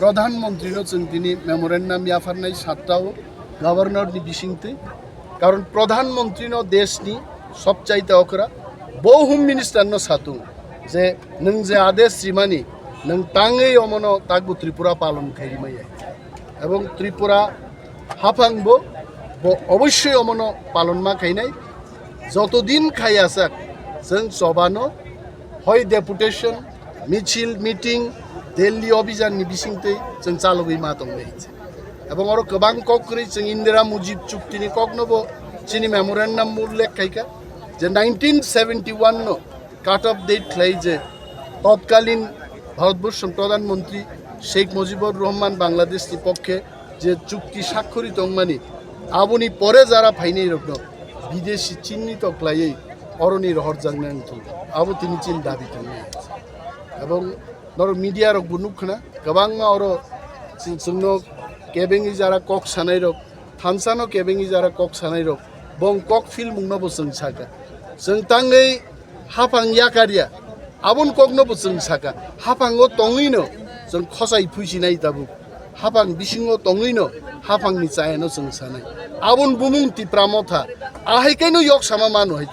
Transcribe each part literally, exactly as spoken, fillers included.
Pradhan Mantri no chwng tini memorandum yapharnai satta o Governor ni bisingtwi. Karon Pradhan Mantri no desh ni sobchaite okra, bo Home Minister no satung je nwng je adesh rimani nwng tangwi omono takbo Tripura palon khairima ya. Ebong Tripura haphang bo, bo obossoi omono palon ma khainai. Joto din khai asak chwng chobano hoi deputation, michil, meeting, Delhi obijan ni bisingtwi chwng chalogwi ma tongnai. Ebong oro kwbang kok kwrwi chwng Indira Mujib chukti ni kok no bo chini memorandum ullekh khaikha je nineteen seventy one no cut off date khlai je totkalin Bharatborshon Pradhan Mantri Sheikh Mujibur Rahman Bangladesh ni pokkhe je chukti sakhori tongmani, aboni pore jara phainai rokno bideshi chinnito khlaiwi oroni rohorjaknai wngthung, abo tini chini dabi tongnai. Ebong norok media rok bo nukkhna kwbangma oro chwng-, chwngno kebengwi jara kok sanai rok, thansa no kebengwi jara kok sanai rok, bong kok philmung no bo chwng saka. Chwng tangwi haphang yakarya, abon kok no bo chwng saka. Haphango tongwi no chwng khosai phuisinai tabuk. Haphang bisingo tongwi no haphang ni chaya no chwng sanai. Abon bumung Tipra Motha. Ahai kaino yok sama mano hai.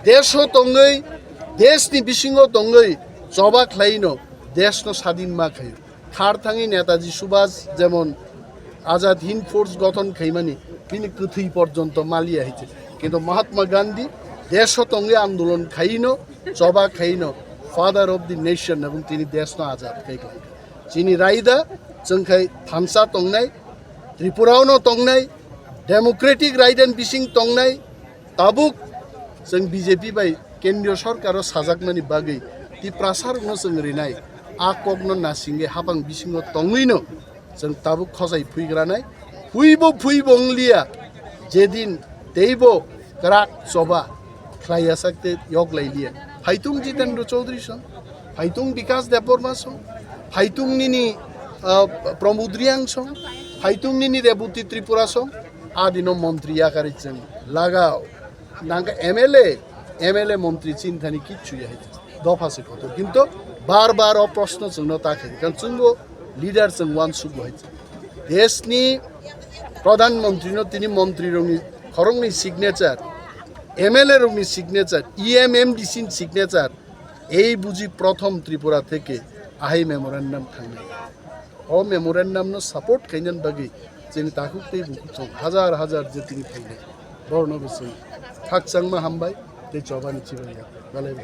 Desh o tongwi, desh ni bisingo tongwi choba khlai no desh no sadin ma khayo. Khar thangwi Netaji Subhas jemon Azad Hind Force gothon khaimani, bini kwthwi porjonto maliya hai se. Kintu Mahatma Gandhi desho tongwi andolon khaino, choba khaino, father of the nation, ebong tini deshno azad khai khlai. Chini raida chwng khai thansa tongnai, Tripura-o no tongnai, democratic right and bising tongnai, tabuk chwng B J P bai kendriyo sorkaro sajakmani bagwi Tiprasa rokno chwng rinai, a kokno nasingwi hapang bisingo tongwino chwng tabuk khosai phuigranai. Phuibo phuibo wngliya, jedin teibo kwrak choba khlaiya sak tei yok lailiya. Phaitung Jitendra Chaudhary song, phaitung Bikas Debbarma song, phaitung nini, ah, Pramod Reang song, phaitung nini Rebati Tripura song, adino montri yakarwi chwng lagao. Nangkha M L A, M L A montri chinthani kichu ya hai. Dopha se kotor. Kintu bar bar o proshno chwngno ta khe. Kan chwngbo leader chwng wansuk bo hai. Deshni Pradhan Mantri no tini montri rokni khoroknwi signature, M L A rokni signature, E M M D C ni signature, ei buji prothom Tripura theke ahai memorandum thangnai. O memorandum no support khainani bagwi chini takhuk tei bukhuk song hajar hajar je tini phainai. Borno bo chwng khakchangma hambai tei chobani chibai ya. Belai bo.